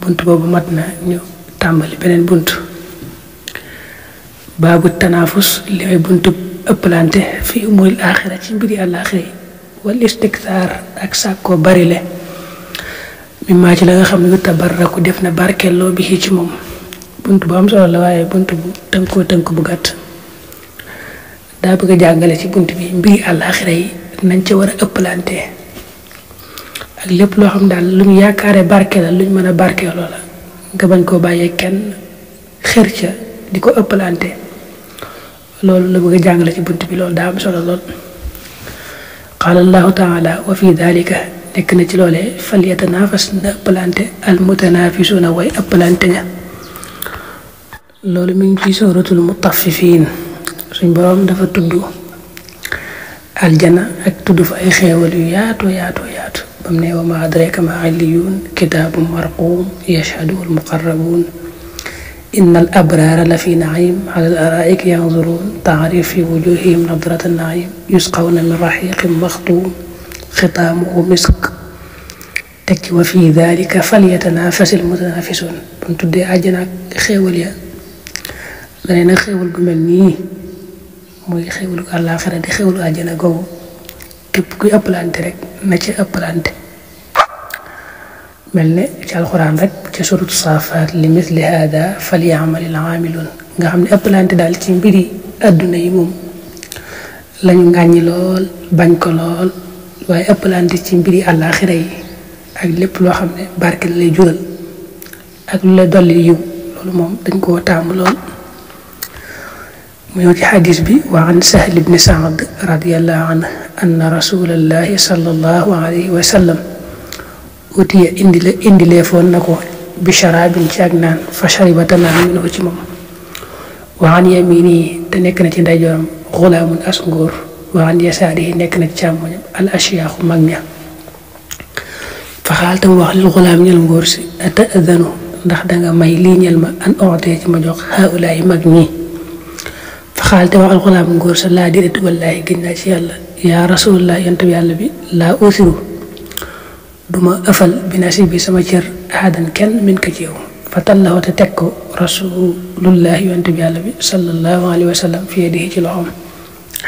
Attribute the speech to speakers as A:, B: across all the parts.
A: bunt boobu mat na ñu tàmbali beneen bunt baabu tanaafus li may buntu ëpplante fi umuril aaxira ci mbiri àllaaxira yi wal istiktaar ak sàkkoo barile mimmaa ci la nga xam ne yu tabarraku def na barkeeloo bi ci moom bunt bu am solo la waaye bunt bu tënk bu gàtt daa bëgg a jàngale ci bunt bi mbiri àllaaxira yi nañ ca war a ëpplante ak lépp loo xam daal lu ñu yaakaare barke la lu ñu mën a barkeeloo la nga bañ koo bàyyee kenn xër ca di ko ëpplante loolu la bëgg a jàngale ci bunt bi loolu daa am solo lool qaala allahu taala wa fi dalika nekk na ci loolee fal yatanaafas na ëpplante al mutanaafisuuna way ëpplante ña loolu mi ngi ci suratul mutaffifiin suñ boroom dafa tudd aljana ak tudd fa ay xeewal yu yaatu bam ne wa ma adraka ma illiyuun kitaabun marquum yashhaduhu almuqarrabuun inna al abraara la fi naim ala al araik yanzuruun taarif fi wujuhihim nadrata naim yusqawna min raxiqin maxtuum xitaamuhu misk teg ci wa fi dalika falyatanaafasi almutanaafisuun bam tuddee àjjana ak xéewal ya dane nag xéewal gu mel nii muy xéewalu àllaaxira di xéewalu àjjana googu képp kuy ëpplante rek na ci ëpplante mel ne ci alxuraan rek ci suratu saafaat li misli haada falyamalil aamiluun nga xam ne ëpplante daal ci mbiri àdduna yi moom lañu ngàññi lool bañ ko lool waaye ëpplante ci mbiri àllaaxira yi ak lépp loo xam ne barke la lay jural ak lu lay dolli yiw loolu moom dañ koo taamu lool mu ñëw ci xadis bi wa an Sahl ibn Saad radiyallahu anhu anna rasulallahi sallallahu alayhi wa sallam utiya indileefoon na ko bi sharaabin ci ak naan fa sharibata naan minhu ci moom wa an yaminihi te nekk na ci ndeyjooram xulaamun as ngóor wa an yasaarihi nekk na ci càmmoñam al ashyaaxu mag ña fa xaal tam wax lil xulaam ñel ngóor si ata'danu ndax danga may lii ñel ma an ootee ci ma jox haulaayi mag ñi fa xaal te wax al xulaam ngóor sa laa déedéet wallaahi gën naa ci yàlla yaa rasulullah yonent bi yàlla bi laa usiru duma ëfal bi nasibi sama cër ahadan kenn min ko ci yow fa tallahu te teg ko rasulullah yonent bi yàlla bi sallallahu alayhi wa sallam fi yadihi ci loxoom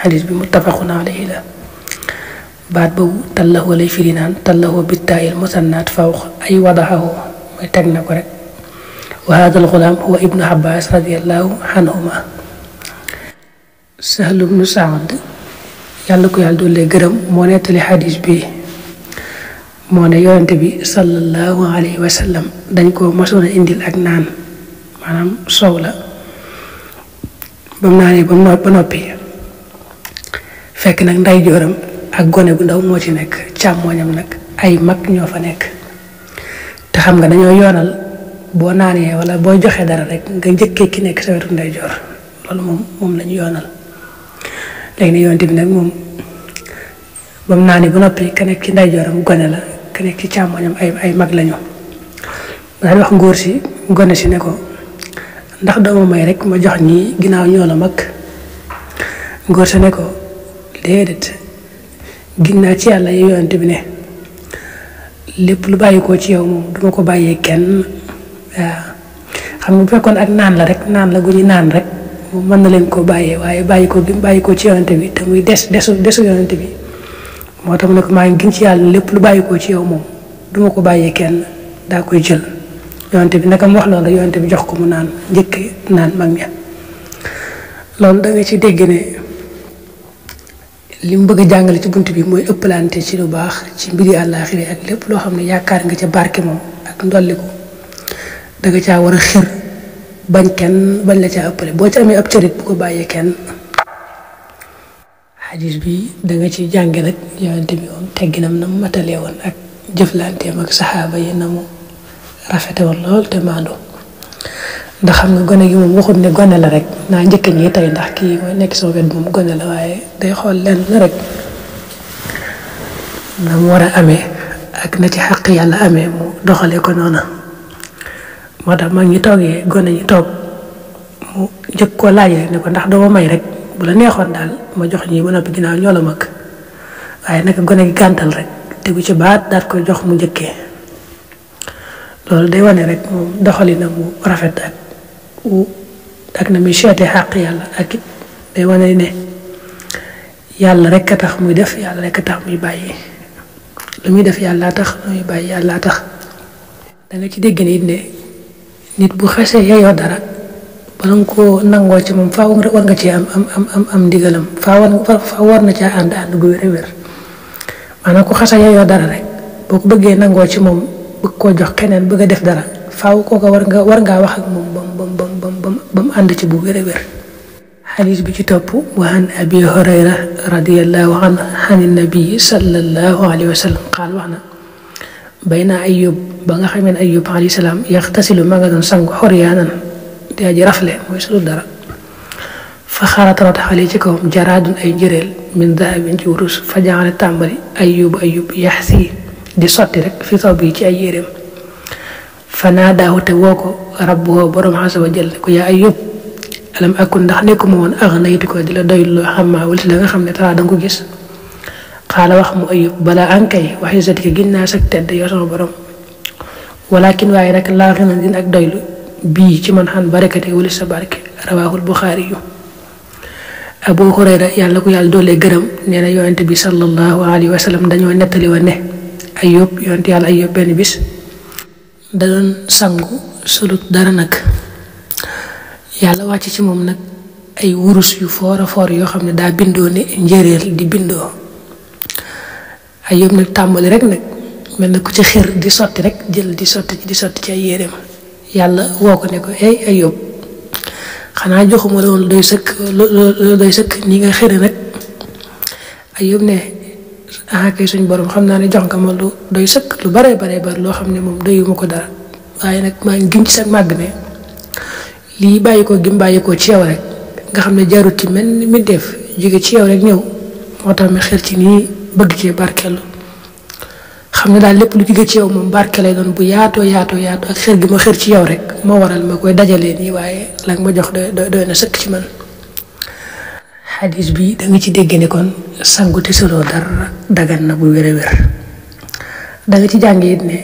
A: xadis bi muttafaqun alayhi la baat boobu tallahu lay firi naan tallahu bittaayil musannaat fawq ay wadaxahu mooy teg na ko rek wa hada alxulaam huwa ibnu abbas radiallahu anhuma Sahl ibnu Saad yàlla ko yàlla doole gërëm moo nettali xadis bi moo ne yonente bi sallallahu alayhi wa sallam dañ ko masoon a indil ak naan maanaam soow la ba mu naanee ba noppi fekk nag ndeyjooram ak gone gu ndaw moo ci nekk càmmooñam nag ay mag ñoo fa nekk te xam nga dañoo yoonal boo naanee wala boo joxee dara rek nga njëkkee ki nekk sa wetu ndeyjoor loolu moom lañu yoonal léegi ne yonente bi nag moom ba mu naanee ba noppi ka nekk ci ndeyjooram gone la ka nekk ci càmmooñam ay mag lañu daal wax ngóor si gone si ne ko ndax dooma may rek ma jox ñii ginnaaw ñoo la mag ngóor sa ne ko déedéet ginnaaw ci yàlla yow yonent bi ne lépp lu bàyyi ko ci yow moom duma ko bàyyee kenn waaw xam nga bu fekkoon ak naan la rek naan la gu ñu naan rek moom mën na leen koo bàyyee waaye bàyyi ko ci yonent bi te muy desu yonent bi moo tax mu ne ko maa ngi gën ci yàlla lépp lu bàyyi ko ci yow moom duma ko bàyyee kenn daa koy jël yonent bi naka mu wax loolu yonent bi jox ko mu naan njëkk naan mag ña loolu da nga ci dégg ne li mu bëgg a jàngale ci bunt bi mooy ëppalante ci lu baax ci mbiri àllaaxira ak lépp loo xam ne yaakaar nga ca barke moom ak ndolliku da nga caa war a xir bañ kenn bañ la caa ëppale boo ci amee ab cërit bu ko bàyyee kenn xadis bi da nga ci jànge nag yonent bi moom tegginam na mu matalee woon ak jëflanteem ak saxaaba yi na mu rafete woon lool te maandu ndax xam nga gone gi moom waxut ne gone la rek naa njëkk ñi tey ndax kii mooy nekk sama wet moom gone la waaye day xool lenn la rek na mu war a amee ak na ci xaq yàlla amee mu doxalee ko noona moo tax mag ñi toogee gone ñi toog mu njëkk koo laaj rek ne ko ndax doo ma may rek bu la neexoon daal ma jox ñi ba noppi ginnaaw ñoo la mag waaye naka gone gi gàntal rek tegu ci baat daat ko jox mu njëkkee loolu day wane rek moom doxalinam mu rafet ak na muy seete xàq yàlla ak it day wane ne yàlla rek a tax muy def yàlla rek a tax muy bàyyi lu muy def yàlla tax lu muy bàyyi yàlla tax. da nga ci dégg nit ne nit bu xasee yeyoo dara bala nga koo nangoo ci moom faaw war nga ci am ndigalam faaw war na caa ànd gu wér a wér maanaam ku xasa yeyoo dara rek boo ko bëggee nangoo ci moom bëgg koo jox keneen bëgg a def dara faaw kooka war ngaa wax ak moom ba mu ànd ci bu wér a wér. xadiis bi ci topp wa an abi hurayra radiyallahu anhu an nabi sallallahu alayhi wa sallam qaal wax na bayna ayub ba nga xamee ne ayub alayhi salaam yaxtasilu ma nga doon sangu xoryaanan di aji rafle mooy sulu dara fa xarat xale ci kawam jaraadun ay njëreel min dahabin ci wurus fa jaxale tàmbali ayub yaxsi di sotti rek fi taw bi ci ay yéreem fa naadaahu te woo ko rabbuhu borom azza wa jalla ko yaa ayub alam akun ndax nekkuma woon aghnaytu ko di la doyloo xammaa wala la nga xam ne taraa danga ko gis xaala wax mu ayub balaa ankay waxi zatika ginnaa sag tedd yow sama borom walakin waaye nag laa xina din ak doylu bii ci man xan barakati wala sa barke rawaahul buxaari yu abu hurayra yàlla ko yàlla doolee gërëm nee na yonente bi sallallahu alayhi wa sallam dañoo nettali wa ne ayub yonente yàlla ayub benn bis da doon sangu sulut dara nag yàlla wàcc ci moom nag ay wurus yu foor a foor yoo xam ne daa bindoo ne njëreel di bindoo ayub nag tàmbali rek nag mel na ku ci xir di sotti rek jël di sotti ci ay yéreem yàlla woo ko ne ko ayub xanaa joxuma la woon doy sëkk ñi nga xëri nag ayub ne kay suñ borom xam naa ne jox nga ma lu doy sëkk lu bare loo xam ne moom doyuma ko dara waaye nag maa ngi giñ ci sa màgg ne lii bàyyi ko gim bàyyi ko ci yow rek nga xam ne jarut ci mel ni mi def jóge ci yow rek ñëw moo tax ma xër ci nii bëgg cee barkeelu xam ne daal lépp lu jóge ci yow moom barke lay doon bu yaatoo ak xër gi ma xër ci yow rek moo waral ma koy dajalee nii waaye la nga ma jox doy na sëkk ci man. xadis bi da nga ci dégg ne kon sangu te soloo dara dagan na bu wér a wér da nga ci jàngee it ne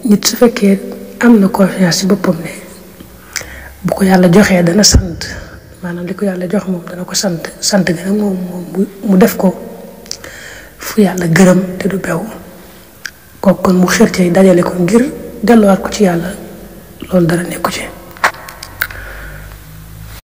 A: nit su fekkee am na confiance ci boppam ne bu ko yàlla joxee dana sant maanaam li ko yàlla jox moom dana ko sant ga nag moom mu def ko fu yàlla gërëm te du bew kooku kon mu xër ci dajale ko ngir delluwaat ko ci yàlla loolu dara nekku ci.